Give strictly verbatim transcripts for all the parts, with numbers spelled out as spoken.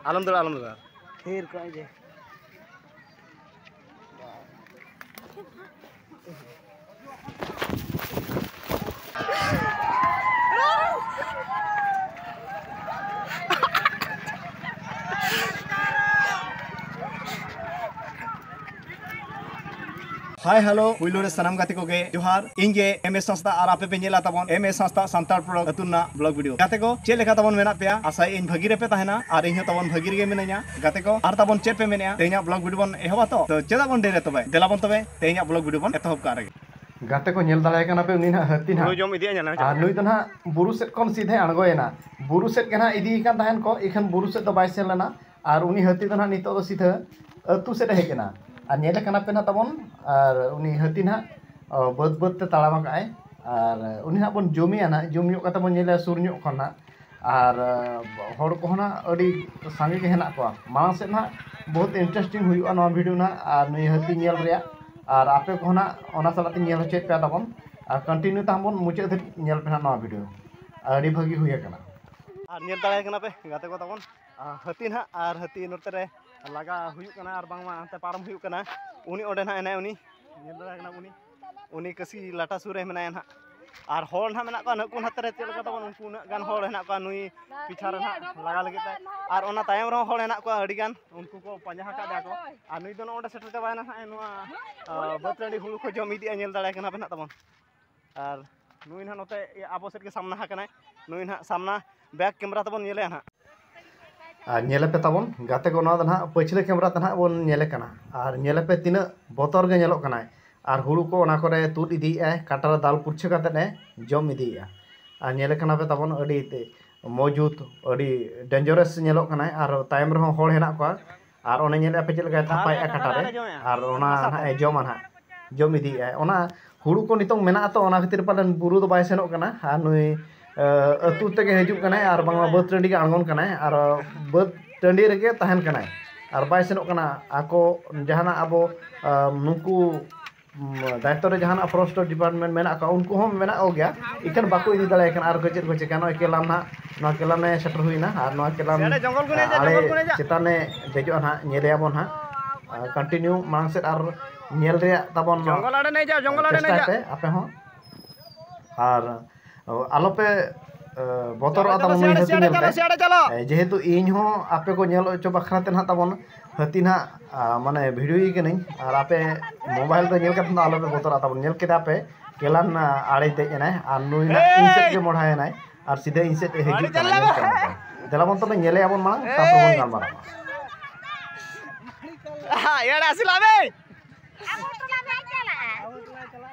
ᱟᱞᱚᱢ ᱫᱟᱹᱲᱟ, ᱟᱞᱚᱢ ᱫᱟᱹᱲᱟ᱾ ᱛᱷᱤᱨ ᱠᱚᱜ ᱡᱮ᱾ ᱦᱟᱭ ᱦᱮᱞᱳ, ᱯᱩᱭᱞᱩ ᱨᱮ ᱥᱟᱱᱟᱢ ᱜᱟᱛᱮ ᱠᱚᱜᱮ ᱡᱚᱦᱟᱨ᱾ ᱤᱧ ᱜᱮ ᱮᱢ ᱮᱥ ᱦᱟᱸᱥᱫᱟ ᱟᱨ ᱟᱯᱮ ᱯᱮ ᱧᱮᱞᱟ ᱛᱟᱵᱚᱱ ᱮᱢ ᱮᱥ ᱦᱟᱸᱥᱫᱟ ᱥᱟᱱᱛᱟᱲ ᱯᱨᱚᱰᱟᱠᱴ ᱟᱹᱛᱩ ᱨᱮᱱᱟᱜ ᱵᱞᱚᱜ ᱵᱷᱤᱰᱤᱭᱳ᱾ ᱜᱟᱛᱮ ᱠᱚ, ᱪᱮᱫ ᱞᱮᱠᱟ ᱛᱟᱵᱚᱱ ᱢᱮᱱᱟᱜ ᱯᱮᱭᱟ? ᱟᱥᱟᱭᱟᱹᱧ ᱵᱷᱟᱹᱜᱤ ᱨᱮᱯᱮ ᱛᱟᱦᱮᱱᱟ ᱟᱨ ᱤᱧ ᱦᱚᱸ ᱛᱟᱵᱚᱱ ᱵᱷᱟᱹᱜᱤ ᱨᱮᱜᱮ ᱢᱤᱱᱟᱹᱧᱟ᱾ ᱜᱟᱛᱮ ᱠᱚ, ᱟᱨ ᱛᱟᱵᱚᱱ ᱪᱮᱫ ᱯᱮ ᱢᱮᱱᱮᱜᱼᱟ? ᱛᱮᱦᱮᱧᱟᱜ ᱵᱞᱚᱜ ᱵᱷᱤᱰᱤᱭᱳ ᱵᱚᱱ ᱮᱦᱚᱵᱟ ᱛᱚ? ᱛᱚ ᱪᱮᱫᱟᱜ ᱵᱚᱱ ᱰᱮᱨᱤᱭᱟ ᱛᱚᱵᱮ? ᱫᱮᱞᱟ ᱵᱚᱱ ᱛᱚᱵᱮ ᱛᱮᱦᱮᱧᱟᱜ ᱵᱞᱚᱜ ᱵᱷᱤᱰᱤᱭᱳ ᱵᱚᱱ ᱮᱛᱚᱦᱚᱵ ᱠᱟᱜ ᱨᱮᱜᱮ᱾ ᱜᱟᱛᱮ ᱠᱚ, ᱧᱮᱞ ᱫᱟᱲᱮᱭᱟᱭ ᱠᱟᱱᱟ ᱯᱮ, ᱩᱱᱤ ᱱᱟᱦᱟᱜ ᱦᱟᱹᱛᱤ ᱱᱟᱦᱟᱜ᱾ ᱦᱩᱲᱩ ᱡᱚᱢ ᱤᱫᱤᱭᱟ, ᱧᱮᱞ ᱢᱮ᱾ ᱟᱨ ᱱᱩᱭ ᱫᱚ ᱱᱟᱦᱟᱜ ᱵᱩᱨᱩ ᱥᱮᱫ ᱠᱷᱚᱱ ᱥᱤᱫᱷᱟᱹᱭ ᱟᱬᱜᱚᱭᱮᱱᱟ᱾ ᱵᱩᱨᱩ ᱥᱮᱫ ᱜᱮ ᱱᱟᱦᱟᱜ ᱤᱫᱤᱭᱮ ᱠᱟᱱ ᱛᱟᱦᱮᱱ ᱠᱚ, ᱤᱠᱷᱟᱹᱱ ᱵᱩᱨᱩ ᱥᱮᱫ ᱫᱚ ᱵᱟᱭ ᱥᱮᱱ ᱞᱮᱱᱟ᱾ ᱟᱨ ᱩᱱᱤ ᱦᱟᱹᱛᱤ ᱫᱚ ᱱᱟᱦᱟᱜ ᱱᱤᱛᱚᱜ ᱫᱚ ᱥᱤᱫᱷᱟᱹ ᱟᱹᱛᱩ ᱥᱮᱫ ᱮ ᱦᱮᱡ ᱮᱱᱟ᱾ ᱟᱨ ᱧᱮᱞᱮ ᱠᱟᱱᱟ ᱯᱮ ᱱᱟᱦᱟᱜ ᱛᱟᱵᱚᱱ, ᱟᱨ ᱩᱱᱤ ᱦᱟᱹᱛᱤ ᱱᱟᱦᱟᱜ, ᱚ, ᱵᱟᱹᱫᱽ ᱵᱟᱹᱫᱽ ᱛᱮ ᱛᱟᱲᱟᱢ ᱟᱠᱟᱫ ᱟᱭ᱾ ᱟᱨ ᱩᱱᱤ ᱱᱟᱦᱟᱜ ᱵᱚᱱ ᱡᱚᱢᱮᱭᱟ ᱱᱟᱦᱟᱜ, ᱡᱚᱢ ᱧᱚᱜ ᱠᱟᱛᱮ ᱵᱚᱱ ᱧᱮᱞᱮᱭᱟ ᱥᱩᱨ ᱧᱚᱜ ᱠᱷᱚᱱ ᱱᱟᱦᱟᱜ᱾ ᱟᱨ, ᱚ, ᱦᱚᱲ ᱠᱚᱦᱚᱸ ᱱᱟᱦᱟᱜ ᱟᱹᱰᱤ ᱥᱟᱸᱜᱮ ᱜᱮ ᱦᱮᱱᱟᱜ ᱠᱚᱣᱟ᱾ ᱢᱟᱲᱟᱝ ᱥᱮᱫ ᱱᱟᱦᱟᱜ ᱵᱚᱦᱩᱛ interesting ᱦᱩᱭᱩᱜᱼᱟ ᱱᱚᱣᱟ ᱵᱷᱤᱰᱤᱭᱳ ᱱᱟᱦᱟᱜ, ᱟᱨ ᱱᱩᱭ ᱦᱟᱹᱛᱤ ᱧᱮᱞ ᱨᱮᱭᱟᱜ᱾ ᱟᱨ ᱟᱯᱮ ᱠᱚᱦᱚᱸ ᱱᱟᱦᱟᱜ ᱚᱱᱟ ᱥᱟᱞᱟᱜ ᱛᱮ ᱧᱮᱞ ᱦᱚᱪᱚᱭᱮᱫ ᱯᱮᱭᱟ ᱛᱟᱵᱚᱱ᱾ ᱟᱨ continue ᱛᱟᱦᱚᱞᱮ ᱵᱚᱱ ᱢᱩᱪᱟᱹᱫ ᱫᱷᱟᱹᱵᱤᱡ ᱧᱮᱞ ᱯᱮ ᱱᱟᱦᱟᱜ ᱱᱚᱣᱟ ᱵᱷᱤᱰᱤᱭᱳ᱾ ᱟᱹᱰᱤ ᱵᱷᱟᱹᱜᱤ ᱦᱩᱭ ᱟᱠᱟᱱᱟ᱾ ᱟᱨ ᱧᱮᱞ ᱫᱟᱲᱮᱭᱟᱭ ᱠᱟᱱᱟ ᱯᱮ ᱜᱟᱛᱮ ᱠᱚ ᱛᱟᱵᱚᱱ, ᱟᱨ ᱦᱟᱹᱛᱤ ᱱᱟᱦᱟᱜ, ᱟᱨ ᱦᱟᱹᱛᱤ ᱱᱚᱛᱮ ᱨᱮ ᱞᱟᱜᱟ ᱦᱩᱭᱩᱜ ᱠᱟᱱᱟ, ᱟᱨ ᱵᱟᱝᱢᱟ ᱦᱟᱱᱛᱮ ᱯᱟᱨᱚᱢ ᱦᱩᱭᱩᱜ ᱠᱟᱱᱟ᱾ ᱩᱱᱤ ᱚᱸᱰᱮ ᱱᱟᱦᱟᱜ ᱮᱱᱟᱭ, ᱩᱱᱤ ᱧᱮᱞ ᱫᱟᱲᱮᱭᱟᱭ ᱠᱟᱱᱟ, ᱩᱱᱤ, ᱩᱱᱤ ᱠᱟᱹᱥᱤ ᱞᱟᱴᱟ ᱥᱩᱨ ᱨᱮ ᱢᱮᱱᱟᱭᱟ ᱱᱟᱦᱟᱜ᱾ ᱟᱨ ᱦᱚᱲ ᱱᱟᱦᱟᱜ ᱢᱮᱱᱟᱜ ᱠᱚᱣᱟ, ᱱᱟᱹᱠᱩ ᱱᱟᱛᱮ ᱨᱮ ᱪᱮᱫ ᱞᱮᱠᱟ ᱛᱟᱵᱚᱱ, ᱩᱱᱠᱩ ᱩᱱᱟᱹᱜ ᱜᱟᱱ ᱦᱚᱲ ᱦᱮᱱᱟᱜ ᱠᱚᱣᱟ ᱱᱩᱭ ᱯᱤᱪᱷᱟ ᱨᱮ ᱱᱟᱦᱟᱜ ᱞᱟᱜᱟ ᱞᱟᱹᱜᱤᱫ ᱛᱮ᱾ ᱟᱨ ᱚᱱᱟ ᱛᱟᱭᱚᱢ ᱨᱮᱦᱚᱸ ᱦᱚᱲ ᱦᱮᱱᱟᱜ ᱠᱚᱣᱟ ᱟᱹᱰᱤ ᱜᱟᱱ, ᱩᱱᱠᱩ ᱠᱚ ᱯᱟᱸᱡᱟ ᱟᱠᱟᱫᱮᱭᱟ ᱠᱚ᱾ ᱟᱨ ᱱᱩᱭ ᱫᱚ ᱱᱚᱜᱼᱚ ᱱᱚᱸᱰᱮ ᱥᱮᱴᱮᱨ ᱪᱟᱵᱟᱭᱮᱱᱟ ᱱᱟᱦᱟᱜ, ᱱᱚᱣᱟ, ᱟ, ᱵᱟᱹᱫᱽ ᱴᱟᱺᱰᱤ ᱦᱩᱲᱩ ᱠᱚ ᱡᱚᱢ ᱤᱫᱤᱜᱼᱟ, ᱧᱮᱞ ᱫᱟᱲᱮᱭᱟᱭ ᱠᱟᱱᱟ ᱯᱮ ᱱᱟᱦᱟᱜ ᱛᱟᱵᱚᱱ᱾ ᱟᱨ ᱱᱩᱭ ᱱᱟᱦᱟᱜ ᱱᱚᱛᱮ ᱟᱵᱚ ᱥᱮᱫ ᱜᱮ ᱥᱟᱢᱱᱟ ᱟᱠᱟᱱᱟᱭ᱾ ᱱᱩᱭ ᱱᱟᱦᱟᱜ ᱥᱟᱢᱱᱟ back camera ᱛᱮᱵᱚᱱ ᱧᱮᱞᱮᱭᱟ ᱱᱟᱦᱟᱜ᱾ ᱟᱨ ᱧᱮᱞᱮᱯᱮ ᱛᱟᱵᱚᱱ ᱜᱟᱛᱮ ᱠᱚ, ᱱᱚᱣᱟ ᱫᱚ ᱱᱟᱦᱟᱜ ᱯᱟᱹᱪᱷᱞᱟᱹ camera ᱛᱮ ᱱᱟᱦᱟᱜ ᱵᱚᱱ ᱧᱮᱞᱮ ᱠᱟᱱᱟ᱾ ᱟᱨ ᱧᱮᱞᱮᱯᱮ ᱛᱤᱱᱟᱹᱜ ᱵᱚᱛᱚᱨ ᱜᱮ ᱧᱮᱞᱚᱜ ᱠᱟᱱᱟᱭ᱾ ᱟᱨ ᱦᱩᱲᱩ ᱠᱚ ᱚᱱᱟ ᱠᱚᱨᱮ ᱛᱩᱫ ᱤᱫᱤᱭᱮᱫᱼᱟᱭ, ᱠᱟᱴᱟ ᱨᱮ ᱫᱟᱞ ᱯᱩᱨᱪᱷᱟᱹ ᱠᱟᱛᱮᱫ ᱮ ᱡᱚᱢ ᱤᱫᱤᱭᱮᱫᱼᱟ᱾ ᱟᱨ ᱧᱮᱞᱮ ᱠᱟᱱᱟ ᱯᱮ ᱛᱟᱵᱚᱱ ᱟᱹᱰᱤ ᱛᱮ ᱢᱚᱡᱩᱛ, ᱟᱹᱰᱤ dangerous ᱧᱮᱞᱚᱜ ᱠᱟᱱᱟᱭ᱾ ᱟᱨ ᱛᱟᱭᱚᱢ ᱨᱮᱦᱚᱸ ᱦᱚᱲ ᱦᱮᱱᱟᱜ ᱠᱚᱣᱟ᱾ ᱟᱨ ᱚᱱᱮ ᱧᱮᱞᱮᱫᱼᱟ ᱯᱮ ᱪᱮᱫ ᱞᱮᱠᱟᱭ ᱛᱷᱟᱯᱟᱭᱮᱫᱼᱟ ᱠᱟᱴᱟ ᱨᱮ᱾ ᱟᱨ ᱚᱱᱟ ᱱᱟᱦᱟᱜ ᱮ ᱡᱚᱢᱟ ᱱᱟᱦᱟᱜ, ᱡᱚᱢ ᱤᱫᱤᱭᱮᱫᱼᱟᱭ᱾ ᱚᱱᱟ ᱦᱩᱲᱩ ᱠᱚ ᱱᱤᱛᱚᱝ ᱢᱮᱱᱟᱜᱼᱟ ᱛᱚ, ᱚᱱᱟ ᱠᱷᱟᱹᱛᱤᱨ ᱯᱟᱞᱮᱱ ᱵᱩᱨᱩ ᱫᱚ ᱵᱟᱭ ᱥᱮᱱᱚᱜ ᱠᱟᱱᱟ᱾ ᱟᱨ ᱱᱩᱭ, ᱮ, ᱟᱹᱛᱩ ᱛᱮᱜᱮ ᱦᱤᱡᱩᱜ ᱠᱟᱱᱟᱭ ᱟᱨ ᱵᱟᱝᱢᱟ ᱵᱟᱹᱫᱽ ᱴᱟᱺᱰᱤ ᱜᱮ ᱟᱬᱜᱚᱱ ᱠᱟᱱᱟᱭ᱾ ᱟᱨ ᱵᱟᱹᱫᱽ ᱴᱟᱺᱰᱤ ᱨᱮᱜᱮ ᱛᱟᱦᱮᱱ ᱠᱟᱱᱟᱭ ᱟᱨ ᱵᱟᱭ ᱥᱮᱱᱚᱜ ᱠᱟᱱᱟ᱾ ᱟᱠᱚ ᱡᱟᱦᱟᱱᱟᱜ ᱟᱵᱚ, ᱮ, ᱱᱩᱠᱩ ᱫᱟᱭᱤᱛᱛᱚ ᱨᱮ ᱡᱟᱦᱟᱱᱟᱜ ᱯᱷᱚᱨᱮᱥᱴ ᱰᱤᱯᱟᱨᱴᱢᱮᱱᱴ ᱢᱮᱱᱟᱜ ᱠᱚᱣᱟ, ᱩᱱᱠᱩ ᱦᱚᱸ ᱢᱮᱱᱟᱜ ᱠᱚᱜᱮᱭᱟ, ᱤᱠᱷᱟᱹᱱ ᱵᱟᱠᱚ ᱤᱫᱤ ᱫᱟᱲᱮᱭᱟᱜ ᱠᱟᱱᱟ᱾ ᱟᱨ ᱠᱚ ᱪᱮᱫ ᱠᱚ ᱪᱮᱠᱟ, ᱱᱚᱜᱼᱚᱭ ᱠᱮᱞᱟᱱ ᱱᱟᱦᱟᱜ, ᱱᱚᱣᱟ ᱠᱮᱞᱟᱱᱮ ᱥᱮᱴᱮᱨ ᱦᱩᱭᱱᱟ, ᱟᱨ ᱱᱚᱣᱟ ᱠᱮᱞᱟᱱ ᱥᱮᱬᱟ ᱡᱚᱝᱜᱚᱞ ᱠᱚ ᱧᱮᱞ ᱡᱟ, ᱟᱲᱮ ᱡᱚᱝᱜᱚᱞ ᱠᱚ ᱧᱮᱞ ᱡᱟ᱾ ᱪᱮᱛᱟᱱᱮ ᱫᱮᱡᱚᱜᱼᱟ ᱱᱟᱦᱟᱜ, ᱧᱮᱞᱮᱭᱟᱵᱚᱱ ᱦᱟᱸᱜ᱾ ᱟᱨ ᱠᱚᱱᱴᱤᱱᱤᱭᱩ ᱢᱟᱲᱟᱝ ᱥᱮᱫ ᱟᱨ ᱧᱮᱞ ᱨᱮᱭᱟᱜ ᱛᱟᱵᱚᱱ ᱡᱚᱝᱜᱚᱞ ᱟᱲᱮ ᱱᱮ ᱡᱟ, ᱡᱚᱝᱜᱚᱞ ᱟᱲᱮ ᱱᱮ ᱪᱮᱥᱴᱟᱭ ᱡᱟ᱾ ᱯᱮ ᱟᱯᱮ ᱦᱚᱸ᱾ ᱟᱨ ᱟᱞᱚᱯᱮ, ᱮ, ᱵᱚᱛᱚᱨᱚᱜᱼᱟ ᱪᱟᱞᱟᱣ, ᱛᱟᱵᱚᱱ ᱪᱟᱞᱟᱣ, ᱱᱩᱭ ᱦᱟᱹᱛᱤ ᱥᱮᱭᱟᱲᱮ, ᱧᱮᱞᱛᱮ᱾ ᱪᱟᱞᱟᱣ, ᱥᱮᱭᱟᱲᱮ, ᱪᱟᱞᱟᱣ᱾ ᱮ, ᱡᱮᱦᱮᱛᱩ ᱤᱧ ᱦᱚᱸ ᱟᱯᱮ ᱠᱚ ᱧᱮᱞ ᱦᱚᱪᱚ ᱵᱟᱠᱷᱨᱟ ᱛᱮ ᱱᱟᱦᱟᱜ ᱛᱟᱵᱚᱱ ᱦᱟᱹᱛᱤ ᱱᱟᱦᱟᱜ, ᱟ, ᱢᱟᱱᱮ ᱵᱷᱤᱰᱤᱭᱳᱭᱮ ᱠᱟᱹᱱᱟᱹᱧ, ᱟᱨ ᱟᱯᱮ ᱢᱳᱵᱟᱭᱤᱞ ᱨᱮ ᱧᱮᱞ ᱠᱟᱛᱮ ᱫᱚ ᱟᱞᱚᱯᱮ ᱵᱚᱛᱚᱨᱚᱜᱼᱟ ᱛᱟᱵᱚᱱ᱾ ᱧᱮᱞ ᱠᱮᱫᱟ ᱯᱮ, ᱠᱮᱞᱟᱱ, ᱟ, ᱟᱲᱮ ᱫᱮᱡ ᱮᱱᱟᱭ ᱟᱨ ᱱᱩᱭ ᱱᱟᱦᱟᱜ ᱤᱧ ᱥᱮᱫ ᱜᱮ ᱢᱚᱲᱦᱟᱭᱮᱱᱟᱭ ᱟᱨ ᱥᱤᱫᱷᱟᱹ ᱤᱧ ᱥᱮᱫ ᱮ ᱦᱤᱡᱩᱜ ᱠᱟᱱᱟ᱾ ᱧᱮᱞ ᱠᱮᱫᱟ ᱯᱮ? ᱫᱮᱞᱟ ᱵᱚᱱ ᱛᱚᱵᱮ ᱧᱮᱞᱮᱭᱟᱵᱚᱱ ᱢᱟᱲᱟᱝ, ᱛᱟᱨᱯᱚᱨ ᱵᱚᱱ ᱜᱟᱞᱢᱟᱨᱟᱣᱟ᱾ ᱦᱟ, ᱭᱟᱲᱟ ᱟᱥᱤᱞᱟ ᱵᱮ᱾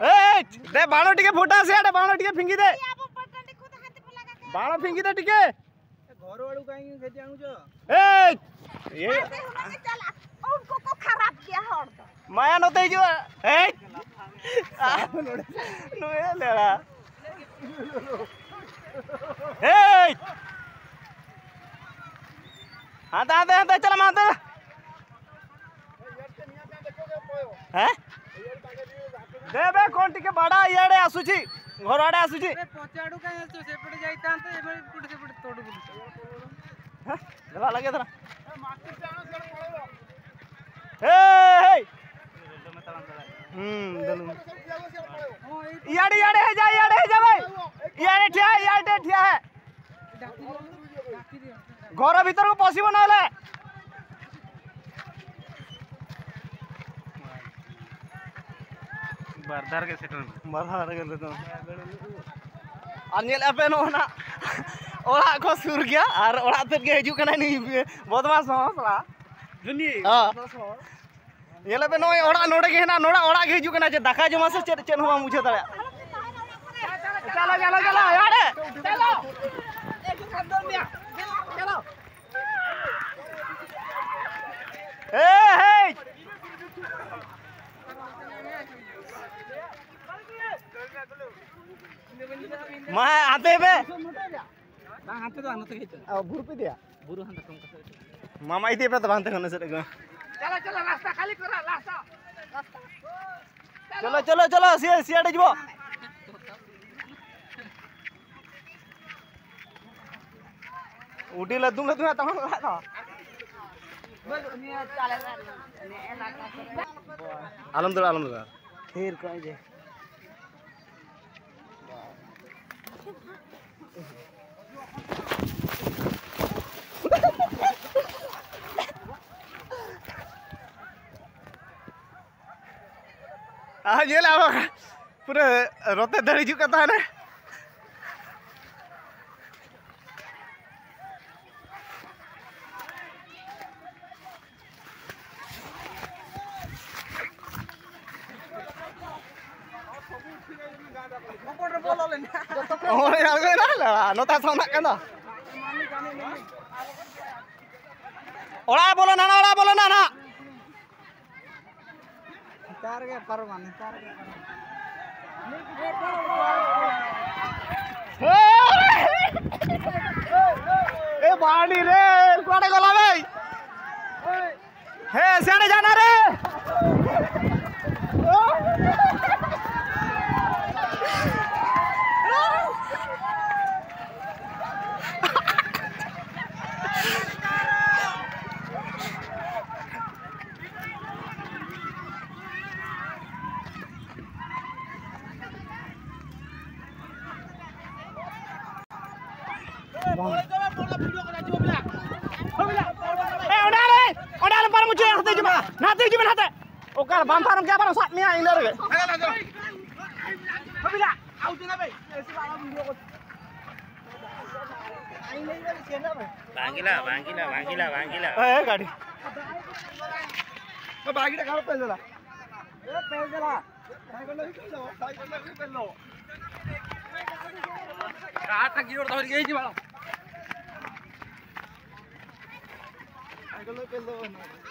ᱮᱭ, ᱫᱮ ᱵᱟᱬᱚ ᱴᱤᱠᱮ ᱯᱷᱳᱴᱟ ᱥᱮ ᱟᱰᱮ ᱵᱟᱬᱚ ᱴᱤᱠᱮ ᱯᱷᱤᱝᱜᱤ ᱫᱮ᱾ ᱵᱟᱬᱚ ᱯᱷᱤᱝᱜᱤ ᱫᱮ ᱴᱤᱠᱮ᱾ ᱮᱭ, ᱤᱭᱟᱹ᱾ ᱩᱱᱠᱩ ᱠᱚ ᱠᱷᱟᱨᱟᱯ ᱜᱮᱭᱟ ᱦᱚᱲ ᱫᱚ᱾ ᱢᱟᱭᱟ ᱱᱚᱛᱮ ᱦᱤᱡᱩᱜᱼᱟ᱾ ᱮᱭ᱾ ᱱᱩᱭ ᱞᱮᱲᱟ᱾ ᱮᱭ᱾ ᱦᱟᱱᱛᱮ, ᱦᱟᱱᱛᱮ, ᱦᱟᱱᱛᱮ, ᱪᱟᱞᱟᱜ ᱢᱮ, ᱦᱟᱱᱛᱮ᱾ ᱦᱮᱸ? ᱫᱮᱵᱮ ᱠᱚᱱ ᱴᱤᱠᱮ ᱵᱟᱲᱟ ᱤᱭᱟᱹ ᱟᱲᱮ ᱟᱥᱩᱪᱤ, ᱜᱷᱚᱨ ᱟᱲᱮ ᱟᱥᱩᱪᱤ᱾ ᱮ, ᱯᱚᱪᱟ ᱟᱲᱩ ᱠᱟᱭ ᱟᱥᱩ, ᱥᱮᱯᱮᱴ ᱡᱟᱭ ᱛᱟᱱᱛᱮ, ᱮᱵᱟᱨ ᱯᱩᱴᱤ ᱥᱮᱯᱮᱴ ᱛᱚᱲᱩ ᱵᱩᱞᱩ᱾ ᱦᱮᱸ? ᱫᱮᱞᱟ ᱞᱟᱜᱮ ᱫᱷᱟᱨᱟ᱾ ᱦᱮᱭ, ᱦᱮᱭ᱾ ᱦᱩᱸ, ᱫᱮᱞᱟ᱾ ᱤᱭᱟᱲᱮ, ᱤᱭᱟᱲᱮ ᱦᱮᱡᱟ, ᱤᱭᱟᱲᱮ ᱦᱮᱡᱟ ᱵᱷᱟᱭ। ଇଆଡ଼େ ଠିଆ, ଇଆଡ଼େ ଠିଆ ହେ। ଘର ଭିତରକୁ ପଶିବ ନହେଲେ। ᱵᱟᱨ ᱫᱷᱟᱣ ᱨᱮᱜᱮ ᱥᱮᱴᱮᱨ ᱢᱮ᱾ ᱵᱟᱨ ᱫᱷᱟᱣ ᱨᱮᱜᱮ ᱥᱮᱴᱮᱨ ᱢᱮ᱾ ᱟᱨ ᱧᱮᱞ ᱟᱯᱮ ᱱᱚᱜᱼᱚ ᱱᱟ ᱚᱲᱟᱜ ᱠᱚ ᱥᱩᱨ ᱜᱮᱭᱟ ᱟᱨ ᱚᱲᱟᱜ ᱥᱮᱫ ᱜᱮ ᱦᱤᱡᱩᱜ ᱠᱟᱱᱟᱭ ᱱᱩᱭ ᱵᱚᱫᱢᱟᱥ ᱦᱚᱸ ᱥᱟᱞᱟ᱾ ᱡᱩᱱᱤ, ᱦᱮᱸ᱾ ᱵᱚᱫᱢᱟᱥ ᱦᱚᱸ᱾ ᱧᱮᱞ ᱟᱯᱮ ᱱᱚᱜᱼᱚᱭ ᱚᱲᱟᱜ ᱱᱚᱰᱮ ᱜᱮ ᱦᱮᱱᱟᱜ, ᱱᱚᱲᱟ ᱚᱲᱟᱜ ᱜᱮ ᱦᱤᱡᱩᱜ ᱠᱟᱱᱟ ᱡᱮ ᱫᱟᱠᱟ ᱡᱚᱢᱟ ᱥᱮ ᱪᱮᱫ, ᱪᱮᱫ ᱦᱚᱸ ᱵᱟᱢ ᱵᱩᱡᱷᱟᱹᱣ ᱫᱟᱲᱮᱭᱟᱜᱼᱟ᱾ ᱪᱟᱞᱟᱣ, ᱪᱟᱞᱟᱣ, ᱪᱟᱞᱟᱣ, ᱟᱲᱮ, ᱪᱟᱞᱟᱣ᱾ ᱮ, ᱦᱮᱭ᱾ ᱢᱟ, ᱦᱟᱱᱛᱮ ᱯᱮ᱾ ᱵᱟᱝ, ᱦᱟᱱᱛᱮ ᱫᱚ ᱵᱟᱝ, ᱱᱚᱛᱮ ᱜᱮ ᱦᱤᱡᱩᱜ ᱢᱮ᱾ ᱚ, ᱵᱩᱨᱩ ᱯᱮ ᱤᱫᱤᱭᱟ? ᱵᱩᱨᱩ ᱦᱟᱱᱛᱮ ᱠᱷᱚᱱ ᱠᱟᱛᱮ᱾ ᱢᱟᱢᱟ ᱤᱫᱤ ᱯᱮ ᱛᱚ, ᱦᱟᱱᱛᱮ ᱠᱷᱚᱱ ᱥᱮᱫ ᱟᱹᱜᱩ ᱢᱮ᱾ ᱪᱟᱞᱟᱣ, ᱪᱟᱞᱟᱣ, ᱨᱟᱥᱛᱟ ᱠᱷᱟᱹᱞᱤ ᱠᱚᱨᱟ, ᱨᱟᱥᱛᱟ᱾ ᱨᱟᱥᱛᱟ᱾ ᱪᱚᱞᱚ, ᱪᱚᱞᱚ, ᱪᱚᱞᱚ, ᱥᱤᱭᱟᱹ, ᱥᱤᱭᱟᱹ ᱟᱹᱰᱤ ᱡᱤᱵᱚ᱾ ᱩᱰᱤ ᱞᱟᱹᱫᱩᱢ ᱞᱟᱹᱫᱩᱢ ᱛᱟᱢᱟ ᱞᱟᱜ ᱫᱚ᱾ ᱟᱞᱚᱢ ᱫᱟᱹᱲᱟ, ᱟᱞᱚᱢ ᱫᱟᱹᱲᱟ᱾ ᱛᱷᱤᱨ ᱠᱚᱜ ᱡᱮ᱾ ᱟᱨ ᱧᱮᱞ ᱟᱢ ᱯᱩᱨᱟᱹ ᱨᱚᱛᱮ ᱫᱟᱹᱲ ᱦᱤᱡᱩᱜ ᱠᱟᱱ ᱛᱟᱦᱮᱱᱟ᱾ ᱦᱳᱭ, ᱟᱬᱜᱚᱭᱮᱱᱟ, ᱱᱚᱛᱮ ᱥᱟᱢᱱᱟᱜ ᱠᱟᱱᱟ᱾ ᱚᱲᱟᱜ ᱮ ᱵᱚᱞᱚᱱᱟ, ᱚᱲᱟᱜ ᱮ ᱵᱚᱞᱚᱱᱟ ᱱᱟᱦᱟᱜ᱾ ᱱᱮᱛᱟᱨ ᱜᱮ ᱯᱟᱨᱚᱢᱟ, ᱱᱮᱛᱟᱨ ᱜᱮ ᱯᱟᱨᱚᱢᱟ᱾ ᱮ ᱵᱟᱹᱱᱤ ᱨᱮ, ᱚᱠᱟᱨᱮ ᱜᱚᱞᱟ ᱵᱮᱭ? ᱦᱮᱸ, ᱥᱮᱬᱮ ᱡᱟᱱᱟ ᱨᱮ᱾ ᱮ, ᱚᱸᱰᱮ ᱟᱞᱮ, ᱚᱸᱰᱮ ᱟᱞᱮ ᱯᱟᱨᱚᱢ ᱦᱚᱪᱚᱭᱟ, ᱱᱟᱛᱮ ᱦᱤᱡᱩᱜ ᱢᱮ, ᱱᱟᱛᱮ ᱦᱤᱡᱩᱜ ᱢᱮ, ᱱᱟᱛᱮ᱾ ᱚᱠᱟ ᱨᱮ ᱵᱟᱢ ᱯᱟᱨᱚᱢ ᱠᱮᱭᱟ, ᱵᱟᱨᱚ ᱥᱟᱵ ᱢᱮᱭᱟ ᱤᱱᱟᱹ ᱨᱮᱜᱮ᱾ ᱵᱟᱝ ᱜᱤᱞᱟ, ᱵᱟᱝ ᱜᱤᱞᱟ, ᱵᱟᱝ ᱜᱤᱞᱟ, ᱵᱟᱝ ᱜᱤᱞᱟ᱾ ᱮ, ᱜᱟᱹᱰᱤ᱾ ᱵᱟᱜᱤ ᱴᱟ ᱠᱟᱨᱚ ᱯᱮ ᱫᱮᱞᱟ᱾ ᱮ, ᱯᱮ ᱫᱮᱞᱟ᱾ ᱥᱟᱭᱠᱮᱞ ᱞᱮ ᱦᱤᱡᱩᱜ ᱫᱚ, ᱥᱟᱭᱠᱮᱞ ᱞᱮ ᱦᱤᱡᱩᱜ ᱫᱚ᱾ ᱠᱟᱴᱟ ᱜᱤᱭᱚᱨ ᱫᱚ ᱦᱤᱡᱩᱜ ᱵᱟᱲᱟ᱾ ᱥᱟᱭᱠᱮᱞ ᱞᱮ ᱯᱮᱞ ᱫᱚ,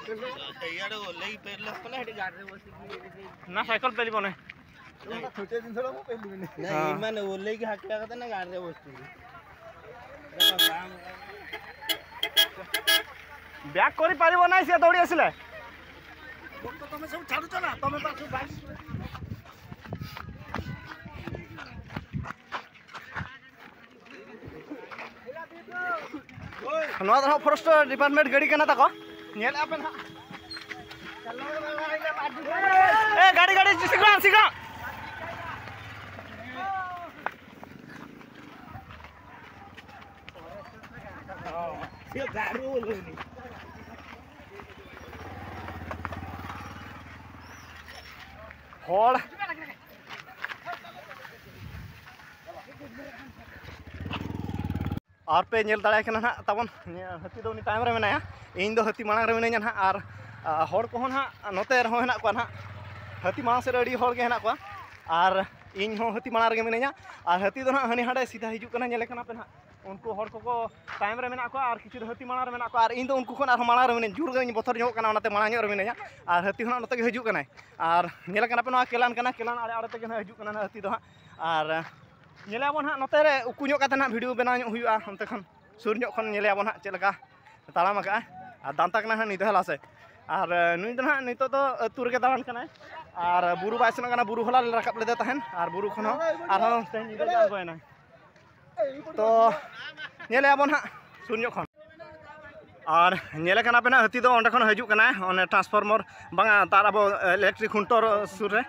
ᱯᱮᱞ ᱫᱚ᱾ ᱥᱟᱭᱠᱮᱞ ᱞᱮ ᱯᱮᱞ ᱫᱚ᱾ ᱚᱱᱟ ᱥᱟᱭᱠᱮᱞ ᱯᱮᱞ ᱵᱚᱱᱮ᱾ ᱚᱱᱟ ᱪᱷᱳᱴᱮ ᱫᱤᱱ ᱛᱷᱚᱲᱟ ᱵᱚ ᱯᱮᱞ ᱫᱚ᱾ ᱦᱮᱸ᱾ ᱢᱟᱱᱮ ᱚᱞᱮ ᱜᱮ ᱦᱟᱠᱮ ᱠᱟᱛᱮ ᱱᱟ ᱜᱟᱲ ᱨᱮ ᱵᱚᱥᱛᱩ᱾ ବ୍ୟାକ୍ କରିପାରିବ ନାହିଁ, ସିଏ ଦୌଡ଼ି ଆସିଲେ। ତମେ ସବୁ ଛାଡୁଛ ନା, ତମେ ବା ସବୁ ବାଇକ୍ ᱱᱚᱣᱟ ᱫᱚ ᱦᱟᱸᱜ ᱯᱷᱚᱨᱮᱥᱴ ᱰᱤᱯᱟᱨᱴᱢᱮᱱᱴ ᱜᱟᱹᱰᱤ ᱠᱟᱱᱟ ᱛᱟᱠᱚ, ᱧᱮᱞᱮᱫᱼᱟ ᱯᱮ ᱱᱟᱦᱟᱜ᱾ ᱮ, ᱜᱟᱹᱰᱤ, ᱜᱟᱹᱰᱤ, ᱥᱤᱜᱽᱨᱟᱢ, ᱥᱤᱜᱽᱨᱟᱢ᱾ ᱦᱚᱲ᱾ ᱟᱨ ᱯᱮ ᱧᱮᱞ ᱫᱟᱲᱮᱭᱟᱭ ᱠᱟᱱᱟ ᱱᱟᱦᱟᱜ ᱛᱟᱵᱚᱱ, ᱦᱟᱹᱛᱤ ᱫᱚ ᱩᱱᱤ ᱛᱟᱭᱚᱢ ᱨᱮ ᱢᱮᱱᱟᱭᱟ, ᱤᱧ ᱫᱚ ᱦᱟᱹᱛᱤ ᱢᱟᱲᱟᱝ ᱨᱮ ᱢᱤᱱᱟᱹᱧᱟ ᱱᱟᱦᱟᱜ᱾ ᱟᱨ, ᱟ, ᱦᱚᱲ ᱠᱚᱦᱚᱸ ᱱᱟᱦᱟᱜ ᱱᱚᱛᱮ ᱨᱮᱦᱚᱸ ᱦᱮᱱᱟᱜ ᱠᱚᱣᱟ ᱱᱟᱦᱟᱜ, ᱦᱟᱹᱛᱤ ᱢᱟᱲᱟᱝ ᱥᱮᱫ ᱨᱮ ᱟᱹᱰᱤ ᱦᱚᱲ ᱜᱮ ᱦᱮᱱᱟᱜ ᱠᱚᱣᱟ᱾ ᱟᱨ ᱤᱧ ᱦᱚᱸ ᱦᱟᱹᱛᱤ ᱢᱟᱲᱟᱝ ᱨᱮᱜᱮ ᱢᱤᱱᱟᱹᱧᱟ᱾ ᱟᱨ ᱦᱟᱹᱛᱤ ᱫᱚ ᱱᱟᱦᱟᱜ ᱦᱟᱹᱱᱤ ᱦᱟᱸᱰᱮ ᱥᱤᱫᱷᱟ ᱦᱤᱡᱩᱜ ᱠᱟᱱᱟ, ᱧᱮᱞᱮ ᱠᱟᱱᱟ ᱯᱮ ᱱᱟᱦᱟᱜ᱾ ᱩᱱᱠᱩ ᱦᱚᱲ ᱠᱚᱠᱚ ᱛᱟᱭᱚᱢ ᱨᱮ ᱢᱮᱱᱟᱜ ᱠᱚᱣᱟ ᱟᱨ ᱠᱤᱪᱷᱩ ᱫᱚ ᱦᱟᱹᱛᱤ ᱢᱟᱲᱟᱝ ᱨᱮ ᱢᱮᱱᱟᱜ ᱠᱚᱣᱟ᱾ ᱟᱨ ᱤᱧ ᱫᱚ ᱩᱱᱠᱩ ᱠᱷᱚᱱ ᱟᱨᱦᱚᱸ ᱢᱟᱲᱟᱝ ᱨᱮ ᱢᱤᱱᱟᱹᱧ, ᱡᱳᱨ ᱜᱮᱧ ᱵᱚᱛᱚᱨ ᱧᱚᱜᱚᱜ ᱠᱟᱱᱟ, ᱚᱱᱟᱛᱮ ᱢᱟᱲᱟᱝ ᱧᱚᱜ ᱨᱮ ᱢᱤᱱᱟᱹᱧᱟ᱾ ᱟᱨ ᱦᱟᱹᱛᱤ ᱦᱚᱸ ᱱᱟᱦᱟᱜ ᱱᱚᱛᱮ ᱜᱮ ᱦᱤᱡᱩᱜ ᱠᱟᱱᱟᱭ᱾ ᱟᱨ ᱧᱮᱞᱮ ᱠᱟᱱᱟ ᱯᱮ, ᱱᱚᱣᱟ ᱠᱮᱞᱟᱱ ᱠᱟᱱᱟ, ᱠᱮᱞᱟᱱ ᱟᱲᱮ ᱟᱲᱮ ᱛᱮᱜᱮ ᱱᱟᱦᱟᱜ ᱦᱤᱡᱩᱜ ᱠᱟᱱᱟ ᱱᱟᱦᱟᱜ ᱦᱟᱹᱛᱤ ᱫᱚ ᱦᱟᱸᱜ᱾ ᱟᱨ ᱧᱮᱞᱮ ᱟᱵᱚᱱ ᱦᱟᱸᱜ ᱱᱚᱛᱮ ᱨᱮ ᱩᱠᱩ ᱧᱚᱜ ᱠᱟᱛᱮ ᱱᱟᱦᱟᱜ ᱵᱷᱤᱰᱤᱭᱳ ᱵᱮᱱᱟᱣ ᱧᱚᱜ ᱦᱩᱭᱩᱜᱼᱟ ᱚᱱᱛᱮ ᱠᱷᱚᱱ᱾ ᱥᱩᱨ ᱧᱚᱜ ᱠᱷᱚᱱ ᱧᱮᱞᱮᱭᱟᱵᱚᱱ ᱦᱟᱸᱜ ᱪᱮᱫ ᱞᱮᱠᱟ ᱛᱟᱲᱟᱢ ᱟᱠᱟᱜᱼᱟ᱾ ᱟᱨ ᱫᱟᱱᱛᱟ ᱠᱟᱱᱟ ᱦᱟᱸᱜ ᱱᱩᱭ ᱫᱚ ᱦᱮᱞᱟ ᱥᱮ᱾ ᱟᱨ, ᱮ, ᱱᱩᱭ ᱫᱚ ᱦᱟᱸᱜ ᱱᱤᱛᱚᱜ ᱫᱚ ᱟᱹᱛᱩ ᱨᱮᱜᱮ ᱫᱟᱬᱟᱱ ᱠᱟᱱᱟᱭ᱾ ᱟᱨ ᱵᱩᱨᱩ ᱵᱟᱭ ᱥᱮᱱᱚᱜ ᱠᱟᱱᱟ, ᱵᱩᱨᱩ ᱦᱚᱞᱟ ᱞᱮ ᱨᱟᱠᱟᱵ ᱞᱮᱫᱮ ᱛᱟᱦᱮᱱ, ᱟᱨ ᱵᱩᱨᱩ ᱠᱷᱚᱱ ᱦᱚᱸ ᱟᱨᱦᱚᱸ ᱛᱮᱦᱮᱧ ᱧᱤᱫᱟᱹ ᱜᱮ ᱟᱬᱜᱚᱭᱮᱱᱟᱭ᱾ ᱛᱚ ᱧᱮᱞᱮᱭᱟᱵᱚᱱ ᱦᱟᱸᱜ ᱥᱩᱨ ᱧᱚᱜ ᱠᱷᱚᱱ᱾ ᱟᱨ ᱧᱮᱞᱮ ᱠᱟᱱᱟ ᱯᱮ ᱱᱟᱦᱟᱜ, ᱦᱟᱹᱛᱤ ᱫᱚ ᱚᱸᱰᱮ ᱠᱷᱚᱱ ᱦᱤᱡᱩᱜ ᱠᱟᱱᱟᱭ, ᱚᱱᱮ ᱴᱨᱟᱱᱥᱯᱷᱚᱨᱢᱟᱨ ᱵᱟᱝᱟ, ᱛᱟᱨ ᱟᱵᱚ ᱤᱞᱮᱠᱴᱨᱤᱠ ᱠᱷᱩᱱᱴᱟᱹᱣ ᱥᱩᱨ ᱨᱮ᱾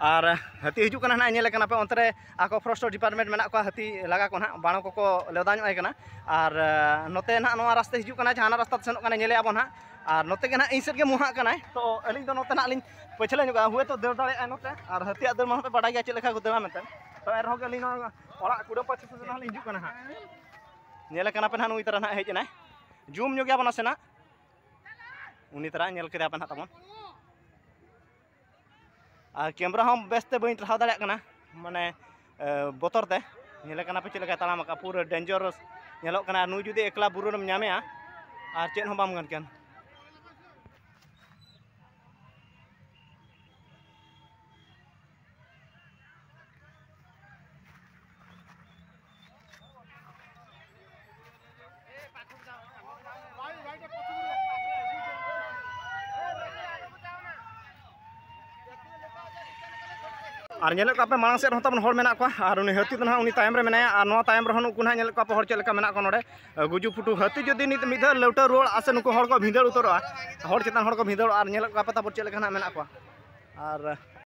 ᱟᱨ ᱦᱟᱹᱛᱤ ᱦᱤᱡᱩᱜ ᱠᱟᱱᱟ ᱱᱟᱦᱟᱜ, ᱧᱮᱞᱮ ᱠᱟᱱᱟ ᱯᱮ ᱚᱱᱛᱮ ᱨᱮ ᱟᱠᱚ ᱯᱷᱚᱨᱮᱥᱴ ᱰᱤᱯᱟᱨᱴᱢᱮᱱᱴ ᱢᱮᱱᱟᱜ ᱠᱚᱣᱟ, ᱦᱟᱹᱛᱤ ᱞᱟᱜᱟ ᱠᱚ ᱱᱟᱦᱟᱜ ᱵᱟᱲᱚ ᱠᱚᱠᱚ ᱞᱮᱣᱫᱟ ᱧᱚᱜ ᱟᱭ ᱠᱟᱱᱟ᱾ ᱟᱨ, ᱮ, ᱱᱚᱛᱮ ᱱᱟᱦᱟᱜ ᱱᱚᱣᱟ ᱨᱟᱥᱛᱟ ᱦᱤᱡᱩᱜ ᱠᱟᱱᱟ, ᱡᱟᱦᱟᱱᱟᱜ ᱨᱟᱥᱛᱟ ᱛᱮ ᱥᱮᱱᱚᱜ ᱠᱟᱱᱟ, ᱧᱮᱞᱮ ᱟᱵᱚᱱ ᱱᱟᱦᱟᱜ᱾ ᱟᱨ ᱱᱚᱛᱮ ᱜᱮ ᱱᱟᱦᱟᱜ ᱤᱧ ᱥᱮᱫ ᱜᱮ ᱢᱩᱦᱟᱜ ᱠᱟᱱᱟᱭ, ᱛᱚ ᱟᱹᱞᱤᱧ ᱫᱚ ᱱᱚᱛᱮ ᱱᱟᱦᱟᱜ ᱞᱤᱧ ᱯᱟᱹᱪᱷᱞᱟᱹ ᱧᱚᱜᱚᱜᱼᱟ, ᱦᱩᱭᱛᱳ ᱫᱟᱹᱲ ᱫᱟᱲᱮᱭᱟᱜᱼᱟᱭ ᱱᱚᱛᱮ᱾ ᱟᱨ ᱦᱟᱹᱛᱤᱭᱟᱜ ᱫᱟᱹᱲ ᱢᱟ ᱯᱮ ᱵᱟᱰᱟᱭ ᱜᱮᱭᱟ ᱪᱮᱫ ᱞᱮᱠᱟ ᱠᱚ ᱫᱟᱹᱲᱟ ᱢᱮᱱᱛᱮ, ᱛᱚ ᱮᱱ ᱨᱮᱦᱚᱸ ᱜᱮ ᱟᱹᱞᱤᱧ ᱱᱚᱣᱟ ᱚᱲᱟᱜ ᱠᱩᱰᱟᱹᱢ ᱯᱟᱥᱮ ᱥᱮᱫ ᱱᱟᱦᱟᱜ ᱞᱤᱧ ᱦᱤᱡᱩᱜ ᱠᱟᱱᱟ ᱦᱟᱸᱜ᱾ ᱧᱮᱞᱮ ᱠᱟᱱᱟ ᱯᱮ ᱱᱟᱦᱟᱜ, ᱱᱩᱭ ᱛᱟᱨᱟ ᱱᱟᱦᱟᱜ ᱦᱮᱡ ᱮᱱᱟᱭ, ᱡᱩᱢ ᱧᱚᱜᱮᱭᱟ ᱵᱚᱱ ᱱᱟᱥᱮᱱᱟᱜ᱾ ᱩᱱᱤ ᱛᱟᱨᱟ ᱧᱮᱞ ᱠᱮᱫᱮᱭᱟ ᱯᱮ ᱱᱟᱦᱟᱜ ᱛᱟᱵᱚᱱ᱾ ᱟᱨ ᱠᱮᱢᱨᱟ ᱦᱚᱸ ᱵᱮᱥ ᱛᱮ ᱵᱟᱹᱧ ᱴᱟᱨᱦᱟᱣ ᱫᱟᱲᱮᱭᱟᱜ ᱠᱟᱱᱟ, ᱢᱟᱱᱮ, ᱮ, ᱵᱚᱛᱚᱨ ᱛᱮ᱾ ᱧᱮᱞᱮ ᱠᱟᱱᱟ ᱯᱮ ᱪᱮᱫ ᱞᱮᱠᱟᱭ ᱛᱟᱲᱟᱢ ᱟᱠᱟᱫᱼᱟ, ᱯᱩᱨᱟᱹ ᱰᱮᱧᱡᱟᱨᱟᱥ ᱧᱮᱞᱚᱜ ᱠᱟᱱᱟ᱾ ᱟᱨ ᱱᱩᱭ ᱡᱩᱫᱤ ᱮᱠᱞᱟ ᱵᱩᱨᱩ ᱨᱮᱢ ᱧᱟᱢᱮᱭᱟ, ᱟᱨ ᱪᱮᱫ ᱦᱚᱸ ᱵᱟᱢ ᱜᱟᱱ ᱠᱮᱭᱟ᱾ ᱟᱨ ᱧᱮᱞᱮᱫ ᱠᱚᱣᱟ ᱯᱮ ᱢᱟᱲᱟᱝ ᱥᱮᱫ ᱨᱮᱦᱚᱸ ᱛᱟᱵᱚᱱ ᱦᱚᱲ ᱢᱮᱱᱟᱜ ᱠᱚᱣᱟ, ᱟᱨ ᱩᱱᱤ ᱦᱟᱹᱛᱤ ᱫᱚ ᱱᱟᱦᱟᱜ ᱩᱱᱤ ᱛᱟᱭᱚᱢ ᱨᱮ ᱢᱮᱱᱟᱭᱟ, ᱟᱨ ᱱᱚᱣᱟ ᱛᱟᱭᱚᱢ ᱨᱮᱦᱚᱸ ᱱᱩᱠᱩ ᱱᱟᱦᱟᱜ ᱧᱮᱞᱮᱫ ᱠᱚᱣᱟ ᱯᱮ ᱦᱚᱲ ᱪᱮᱫ ᱞᱮᱠᱟ ᱢᱮᱱᱟᱜ ᱠᱚᱣᱟ ᱱᱚᱰᱮ᱾ ᱜᱩᱡᱩ ᱯᱷᱩᱴᱩ ᱦᱟᱹᱛᱤ ᱡᱩᱫᱤ ᱱᱤᱛ ᱢᱤᱫ ᱫᱷᱟᱣ ᱞᱟᱹᱣᱴᱟᱹ ᱨᱩᱣᱟᱹᱲᱟ ᱥᱮ ᱱᱩᱠᱩ ᱦᱚᱲ ᱠᱚ ᱵᱷᱤᱸᱫᱟᱹᱲ ᱩᱛᱟᱹᱨᱚᱜᱼᱟ, ᱦᱚᱲ ᱪᱮᱛᱟᱱ ᱦᱚᱲ ᱠᱚ ᱵᱷᱤᱸᱫᱟᱹᱲᱚᱜᱼᱟ, ᱟᱨ ᱧᱮᱞᱮᱫ ᱠᱚᱣᱟ ᱯᱮ ᱛᱟᱵᱚᱱ ᱪᱮᱫ ᱞᱮᱠᱟ ᱱᱟᱦᱟᱜ ᱢᱮᱱᱟᱜ ᱠᱚᱣᱟ᱾ ᱟᱨ